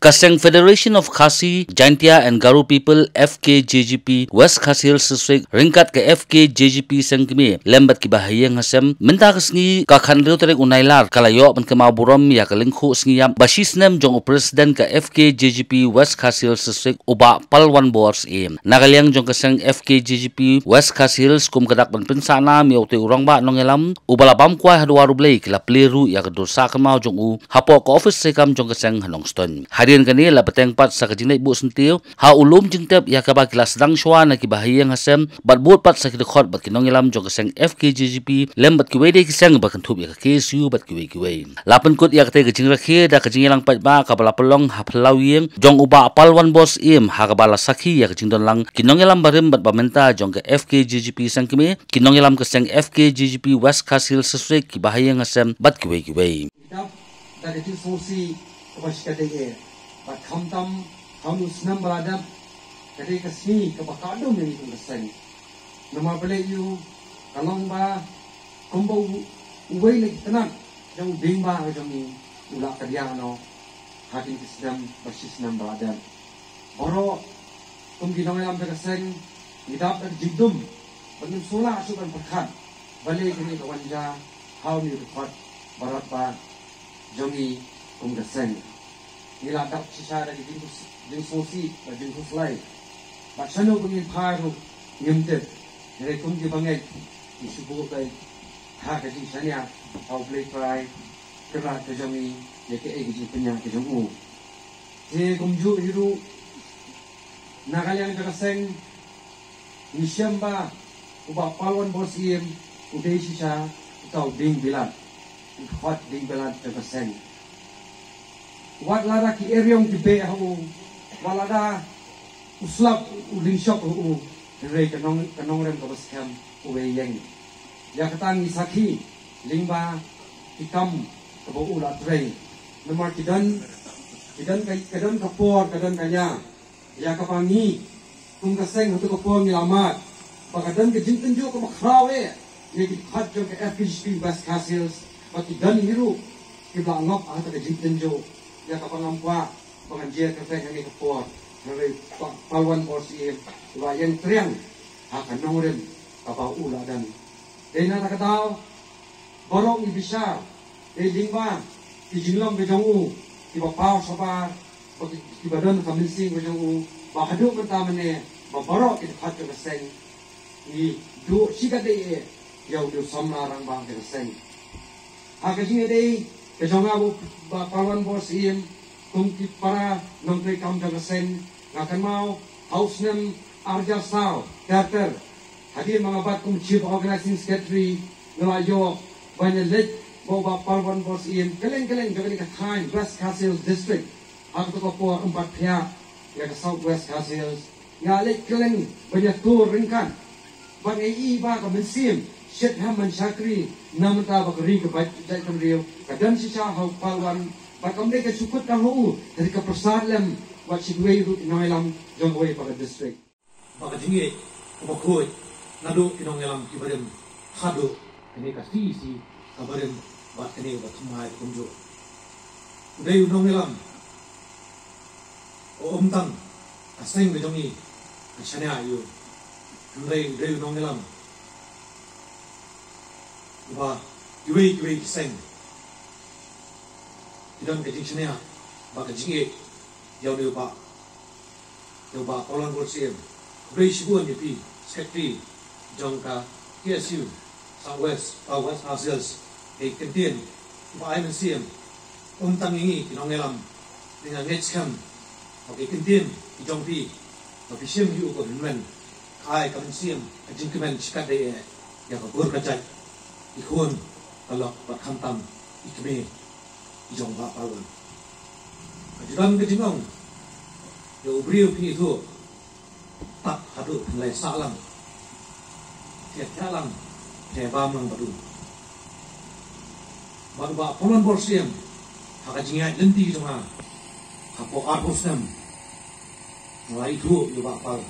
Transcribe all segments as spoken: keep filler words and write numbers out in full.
Ka seng Federation of Khasi, Jaintia and Garo People, F K J G P, West Khasi Hills District, ryngkat ka F K J G P Seng Kmie lem bad kiba ha ïing ha sem, mynta ka sngi ka khathynriew tarik u Nailar ka la ïoh ban kynmaw burom ïa ka lyngkhuh sngi ïap ba shi snem jong u President ka F K J G P West Khasi Hills District, u Bah Palwan Bor Syiem. Na ka liang jong ka seng F K J G P West Khasi Hills, kum ka dak ban pynsah nam ïa utei u rangbah nongïalam uba la bam kwai ha duwar U Blei, ki la plie ruh ïa ka dur sah kynmaw jong u hapoh ka ophis treikam jong ka seng ha Nongstoiñ. Hadien kane la bteng pat sa ka jingleit buh syntiew ha u lum jingtep ïa kaba ki la sdang shuwa na kiba ha ïing ha sem, bad bud pat sa ki dkhot bad ki nongïalam jong ka seng F K J G P lem bad kiwei de ki seng ba kynthup ïa ka K S U bad kiwei kiwei. La pynkut ïa katei ka jingrakhe da ka jingïalang paidbah kaba la pynlong ha phyllaw ïing jong u Bah Palwan Bor Syiem, ha kaba la sakhi ïa ka jingdon lang ki nongïalam barim bad ba mynta jong ka F K J G P Seng Kmie, ki nongïalam ka seng F K J G P West Khasi Hills District, kiba ha ïing ha sem bad kiwei kiwei. Dap da ka jingsngewsih kaba shikatdei eh, bad khamtam ha une u snem ba la dep, ka dei ka sngi kaba kordor ïa ngi kum ka seng. Namar balei ïa u, ka long ba kumba u, uwei na ki tnat jong u dieng bah jong ngi u la kadiah noh ha kine ki snem ba shi snem ba la dep. Baroh kum ki nongïalam jong ka seng ngi dap da ka jingdum ba ngim sngewlah shuh ban pyrkhat balei kane ka wan jia ha une u dkhot baroh ba jong ngi kum ka seng. Ngi la dap shisha da ka jingkhus-, jingsngewsih bad jingkhuslai. Bad shano ba ngin phai ruh ngim tip. Hynrei kum ki bangeit ngi shu buh beit ha ka jingshaniah ha U Blei Trai Kynrad ka jong ngi ïa kaei ka jingpynïaid ka jong u. Te kumjuh hi ruh na ka liang jong ka seng ngi shem ba u Bah Palwan Bor Syiem u dei shisha uta u dieng bilat, u dkhot dieng bilat jong ka seng. Wat lada ki eriong ki beh ha u, wat lada u slap u lyngshop ha u, hynrei ka nong, ka nongrim kaba skhem uwei ïeng. Ïa kata ngi sakhi lyngba ki kam kaba u la trei. Namar ki don, ki don ka, ka don ka por, ka don ka ñiah ïa kaba ngi kum ka seng hato ka por ngi la mad ba ka don ka jingtynjuh kaba khraw eh ïa ki dkhot jong ka F K J G P West Khasi Hills, ba ki don hi ruh kiba la ngop ha kata ka jingtynjuh ïa kaba ngam kwah ba ngan jer kyrteng ha kane ka por. Hynrei Bah Palwan Bor Syiem u la ïeng triang ha ka nongrim kaba u la don. Dei na kata ka daw baroh ngi bishar dei lyngba ki jinglong ka jong u kiba paw shabar, ba ki, kiba don ka mynsiem ka jong u, ba haduh mynta mynne ba baroh ki dkhot jong ka seng ngi duh shikatdei eh ïa u dei u samla rangbah jong ka seng. Ha ka jingïadei ka jong nga bad u Bah Palwan Bor Syiem kum ki para nongtrei kam jong ka seng, nga kynmaw ha u snem ar hajar saw ter ter, hadien ba nga bat kum Chief Organizing Secretary, nga la ïoh ban ïaleit bad u Bah Palwan Bor Syiem kylleng kylleng jong kane ka thaiñ West Khasi Hills District. Ha kato ka por ym pat phiah ïa ka South West Khasi Hills, nga leit kylleng ban ïatur ryngkat. Bad nga ïohi ba ka mynsiem shitrhem ban shakri na mynta ba ka ri kaba jait bynriew ka don shisha ha u Palwan, bad kam dei ka shu kut tang ha u, hynrei ka pyrsad lem bad shi kiwei ruh ki nongïalam jong kawei pat ka district. Ba ka jingïeit kaba khuid naduh ki nongïalam ki barim haduh kane ka C E C ka barim bad kane kaba thymmai kumjuh. U dei u nongïalam uba ym tang ka seng ka jong ngi ka shaniah ïa u, hynrei u dei u nongïalam uba kiwei kiwei ki seng ki don ka jingshaniah bad ka jingïeit ïa u dei u Bah, ïa u Bah Palwan Bor Syiem. Khublei shibun ïa phi Secretary jong ka K S U South West, South West Khasi Hills, ka kyntien kaba ai mynsiem ym tang ïa ngi ki nongïalam, hynrei nga ngeit skhem ba ka kyntien ka jong phi ba phi shim ïa u ko hynmen ka ai ka mynsiem ka jingkmen shikatdei eh ïa ka gur ka jait, ki khun ka lok bad khamtam ki kmie ki jong u Bah Palwan. Ka ju don ka jingong ïa u briew phin ithuh, tak haduh phin leit sah lang, thiah thiah lang, te bam lang bad u. Bad u Bah Palwan Bor Syiem, ha ka jingïaid lynti jong nga hapoh arphew snem, nga la ithuh ïa u Bah Pal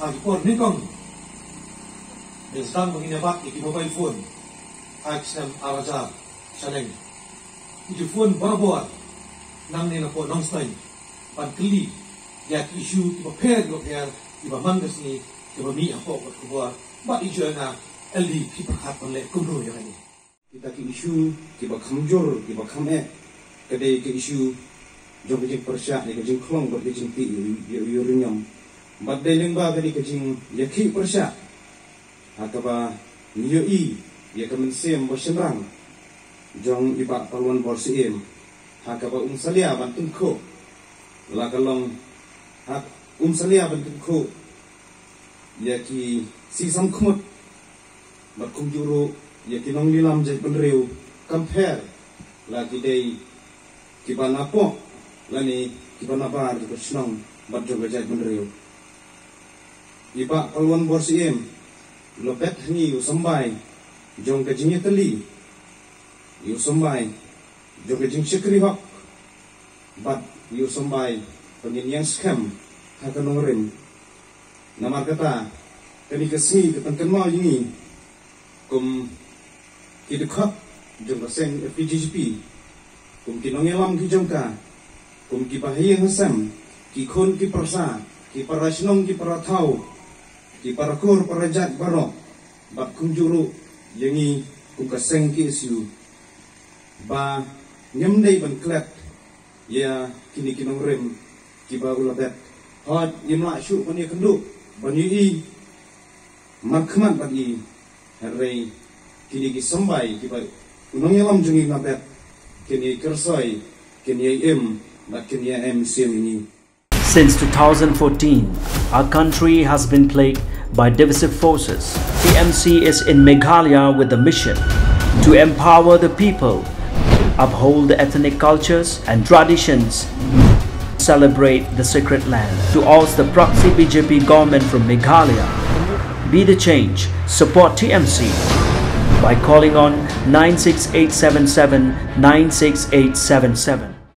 ha ki por nyngkong. Ba sdang ba ngin ïa bat ïa ki mobile phone ha ki snem ar hajar shaneng. Ki ju phone barabor. Nangne napoh Nongstoiñ ban kylli ïa ki issue kiba pher kiba pher kiba man ka sngi kiba mih hapoh kot khubor bad i jong nga L D phi pyrkhat ban leh kumno ïa kane. Kita ki issue kiba kham jur kiba kham eh ka dei ka issue jong ka jingpyrshah ïa ka jingkhlong bad ka jingtih ïa u ïa u uranium. Bad dei lyngba ka dei ka jingïakhih pyrshah ha kaba ngi ïohi ïa ka mynsiem ba shynrang jong i Bah Palwan Bor Syiem ha kaba um salia ban tyngkhuh la ka long ha um salia ban tyngkhuh ïa ki sisam khmut bad kumjuh ruh ïa ki nonglilam jaitbynriew kam pher la ki dei kiba napoh lane kiba nabar jong ka shnong bad jong ka jaitbynriew. I Bah Palwan Bor Syiem u la bet ha ngi u symbai jong ka jingïatylli, u symbai jong ka jingshakri hok bad u symbai ba ngin ïeng skhem ha ka nongrim. Namar kata kane ka sngi ka tang kynmaw ïa ngi kum ki dkhot jong ka seng F K J G P, kum ki nongïalam ki jong ka, kum ki bahaïing hasem, ki khun ki pyrsa, ki para shnong ki para thaw, ki para kur para jait baroh bad kumjuh ruh ïa ngi kum ka seng K S U ba ngim dei ban klet ïa kine ki nongrim kiba u la bet. Hooid ngim lah shuh ban ïakynduh ban ïohi markhmat bad i hynrei kine ki symbai kiba u nongïalam jong ngi u la bet kin ïai kyrsoi, kin ïai im bad kin ïai em sien ïa ngi. Since two thousand fourteen, our country has been plagued by divisive forces. T M C is in Meghalaya with the mission to empower the people, uphold the ethnic cultures and traditions, celebrate the sacred land. To oust the proxy B J P government from Meghalaya, be the change, support T M C by calling on nine six eight seven seven nine six eight seven seven.